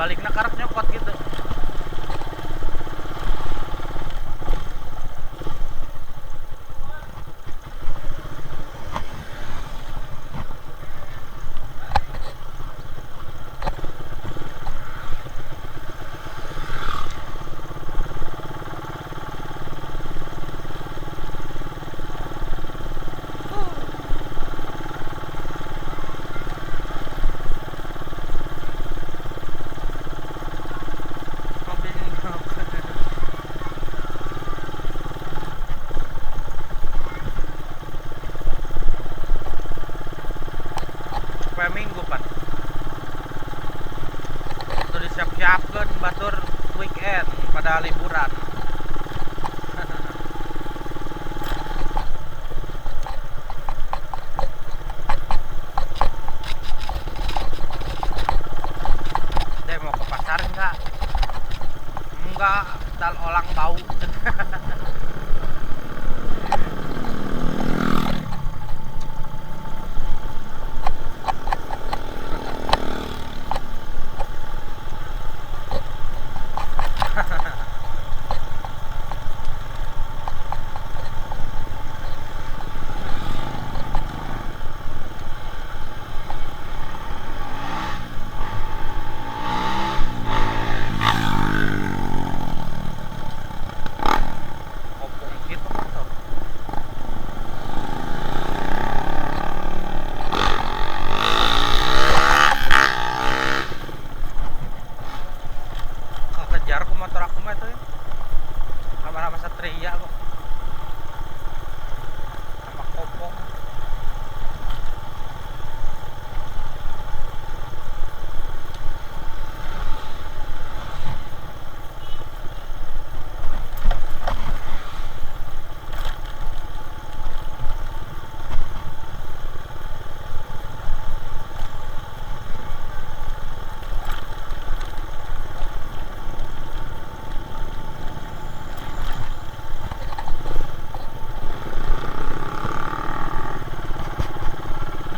Balikna karak nyokot gitu. Minggu pan itu disiap-siapkan batur weekend pada liburan. Deh mau ke pasar enggak? Enggak, dal olang bau. Kejar ku motor aku mah itu ya. Sama-sama Satria kok. Sama kopong.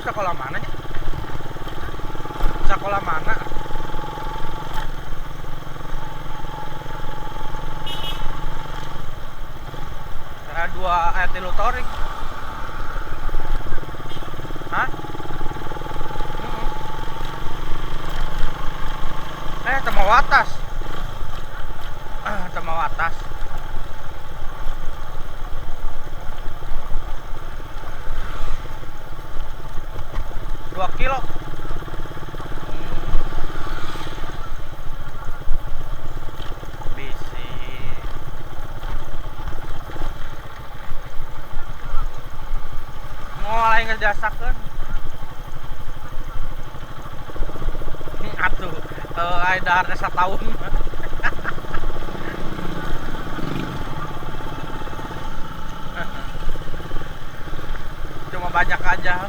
Sekolah mana ya? Sekolah mana? Ada dua tilu torik. Hah? Temawatas. Temawatas. Kilo. Bisi. Mulai ngejasakeun. Atuh, aya daharna sataun. Cuma banyak aja.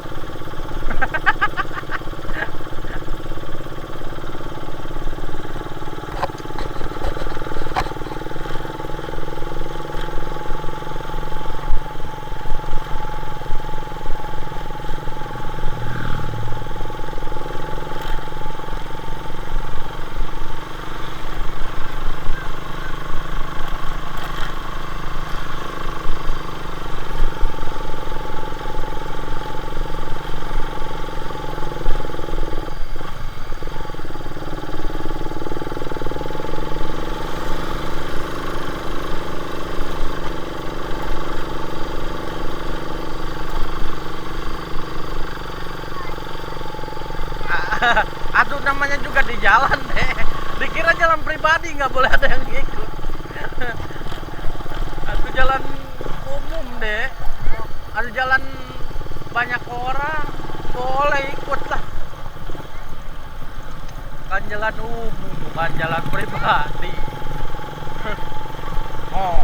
Aduh, namanya juga di jalan deh. Dikira jalan pribadi, nggak boleh ada yang ngikut. Aduh, jalan umum deh. Ada jalan banyak orang, boleh ikut lah. Kan jalan umum, bukan jalan pribadi. Oh.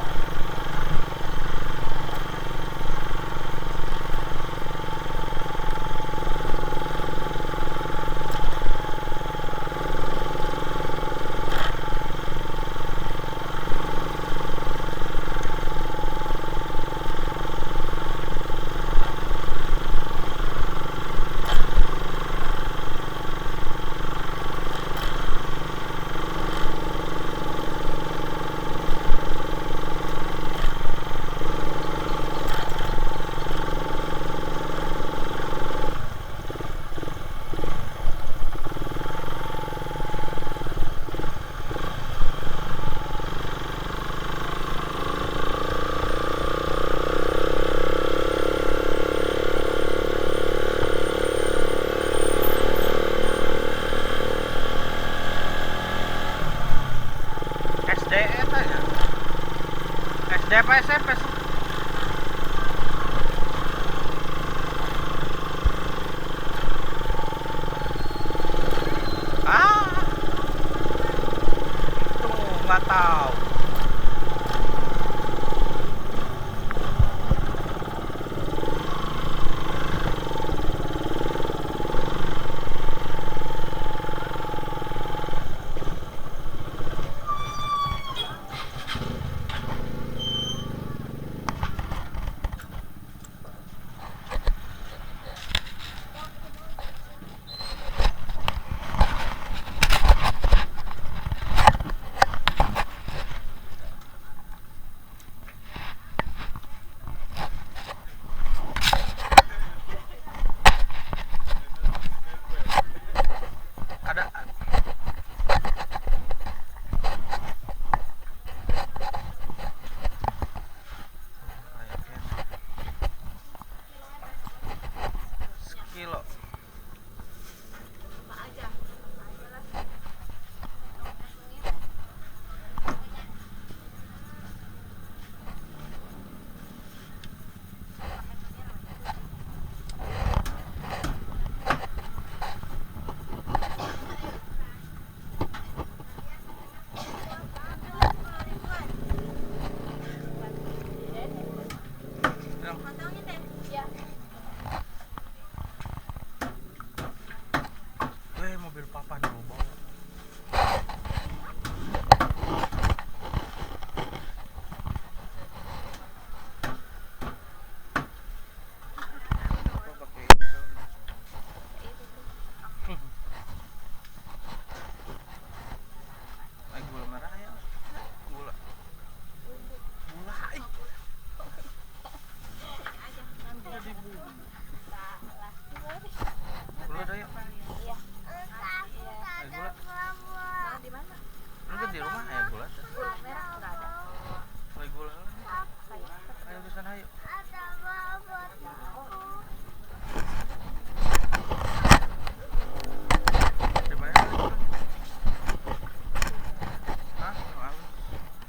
Apa SMP sih? Ah, itu nggak tahu. Ada. Sekilo. Apa aja? Apa aja lah. Yang Ya. Mobil papa dibawa. Apa pakai itu soalnya? Itu tuh. Ay, gula merah ya. Gula. Gula. Ih. Aja. Nanti. Jadi bu. Salah. Gula ada ya? Iya. Iya. Ay, gula. Nah, di mana? Lu kan di rumah ya gula. Gula merah enggak ada. Ay, gula. Kayak Ayo ke sana ayo. Di mana? Hah? Nu alus.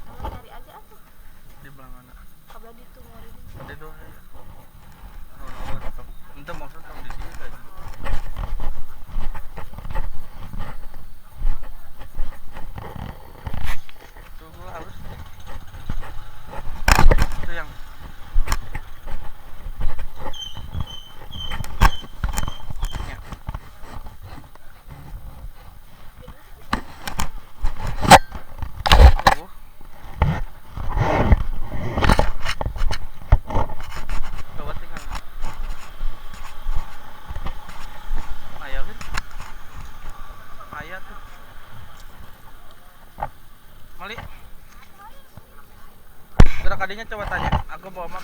Kamu cari aja atuh. Di belah mana? Kabla ditungguin. Ada dua ya. Oh, oh, tong. Ente maksud tong di sini tadi. Tuh gula halus. Itu yang ya. Oh. Coba tinggal. Ayah kan? Ayah tuh. Mali. Gerak adiknya coba tanya. Aku bawa map.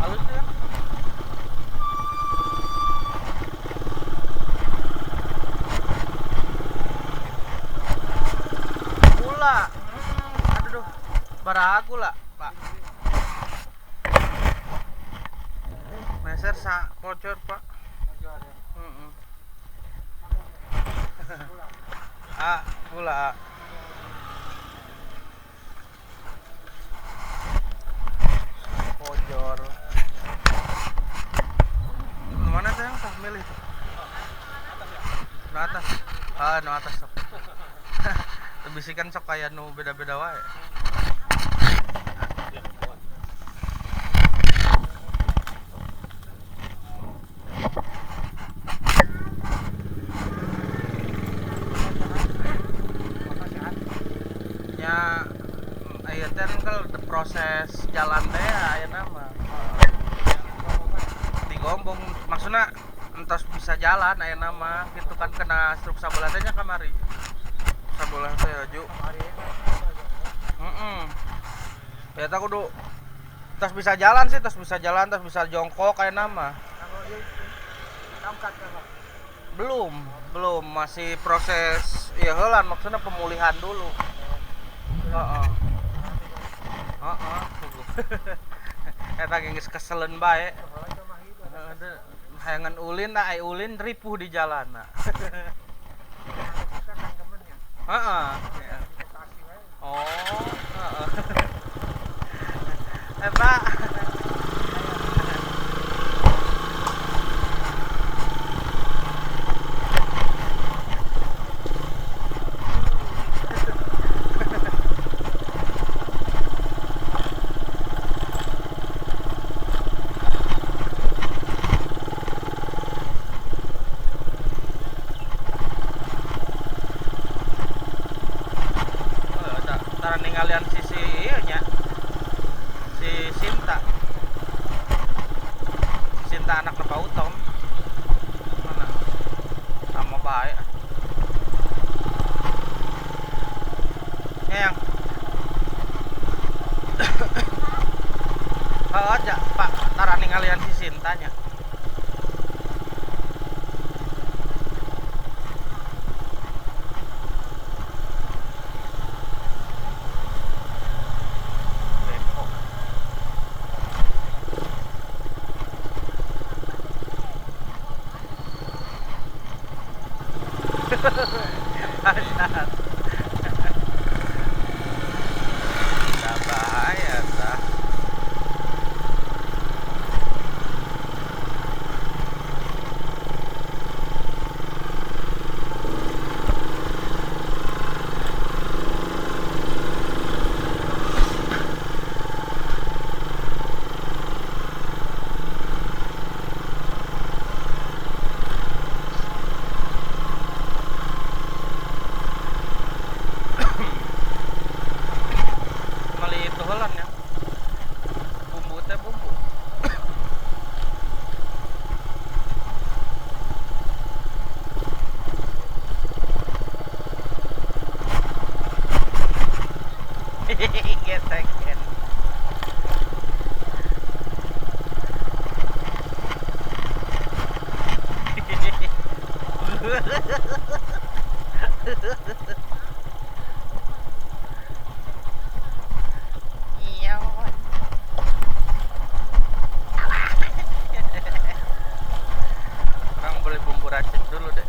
Halus tuh ya. Gula. Aduh, duh. Bara gula, Pak. Meser sa bocor, Pak. Heeh. Ah, gula. Pojor. Mana tuh yang tah milih tuh? Nu atas. Ah, nu atas sok. Bisikan sok aya nu beda-beda wae. Ya, aya teh kan proses jalan teh aya nama. Gombong maksudnya entos bisa jalan aya nama gitu kan kena stroke sabelah teh nya kamari. Sabelah teh laju. Heeh. Ya tak kudu tos bisa jalan sih, tos bisa jalan, tos bisa jongkok kayak nama. Belum, belum masih proses ya heula maksudnya pemulihan dulu. Heeh. Heeh. Eta geus keselen bae. Hayangan ulin nah ai ulin ripuh di jalan nah. Heeh. Oh, heeh. Eta ninggalian sisi ieu nya. Si Sinta. Si Sinta anak Pak Utom. Mana? Sama bae. Yang. Heeh, ja, Pak, tara ninggalian si Sinta nya. Nggak bahaya tah. Meli itu heula nya. Bumbu teh bumbu. Getekan. Orang beli bumbu racik dulu deh.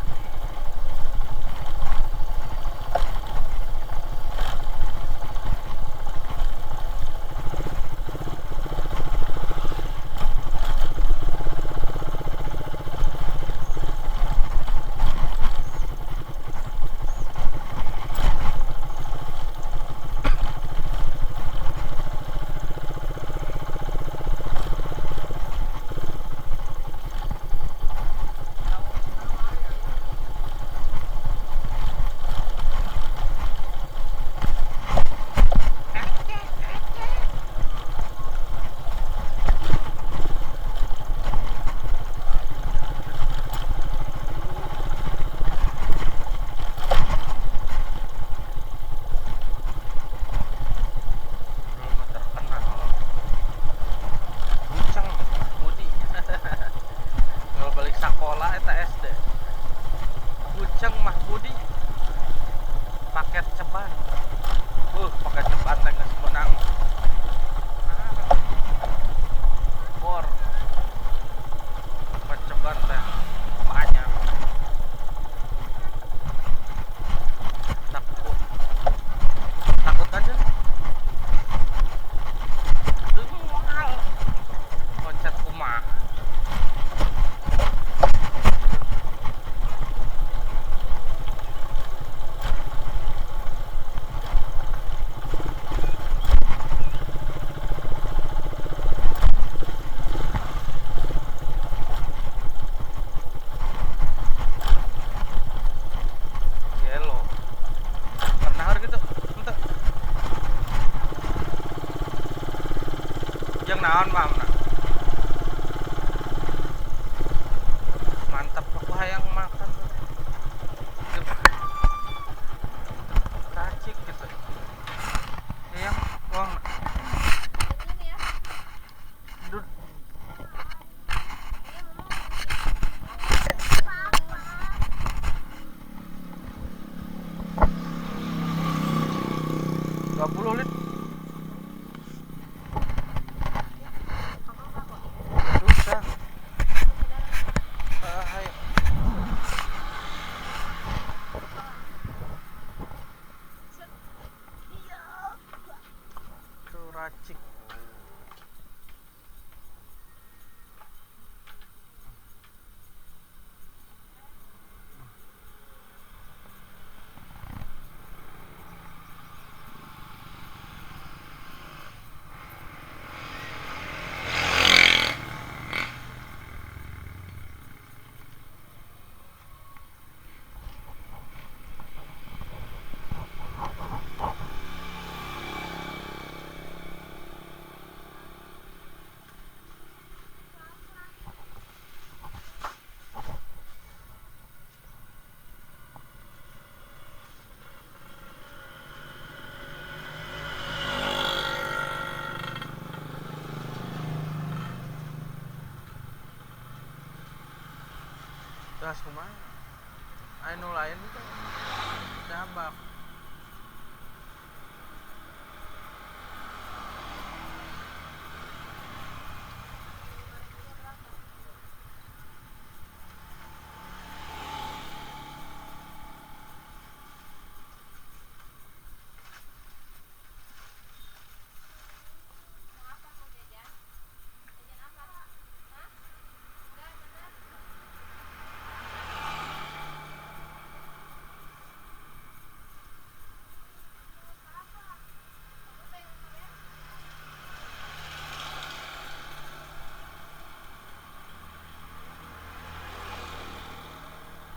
Belum terkenal. Buceng, Budi. Kalau balik sekolah eta SD. Buceng mah Budi. Paket ceban. Paket ceban teh geus menang. Bor. Paket ceban teh banyak. Takut. Takut aja. Loncat kumaha. Yellow. Pernah gitu? Henteu. Jeung naon mamna? 20 lit. Susah. Ayo. Itu racik. Terus kumaha? Anu lain itu dabak.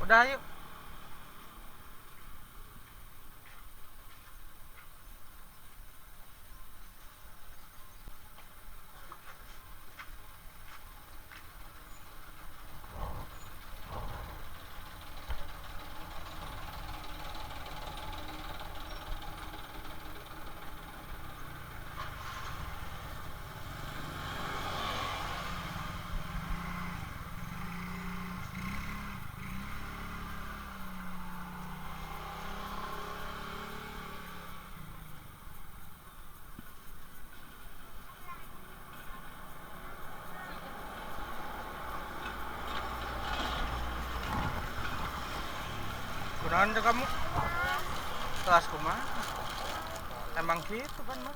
Udah yuk. Kunaon tuh kamu? Kelas kumaha? Emang gitu kan mah.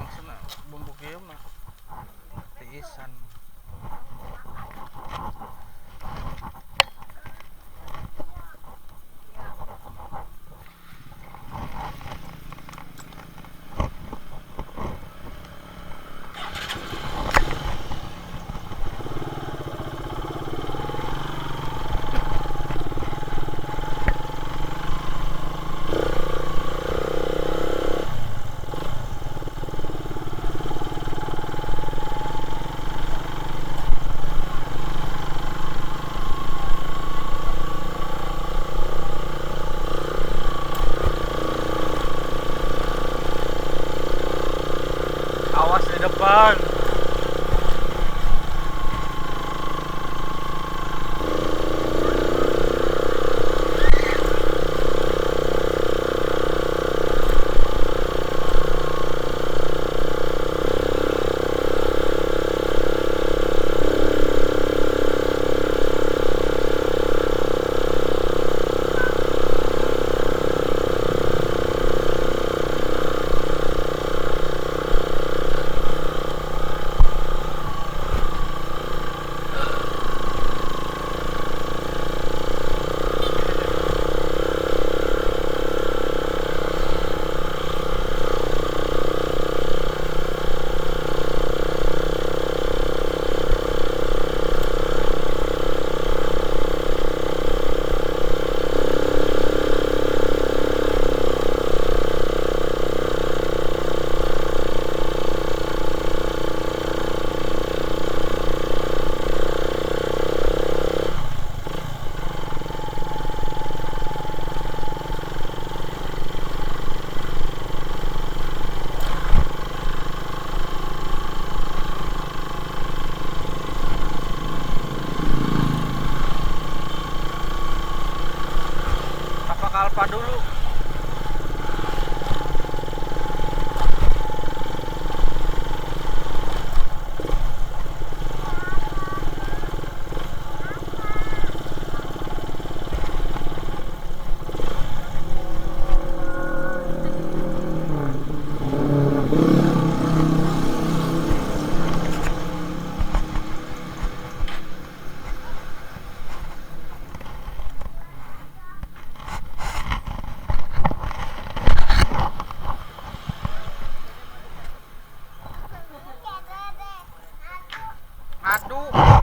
Maksudnya bumbu kieu mah tiisan. Awas di depan. Aduh.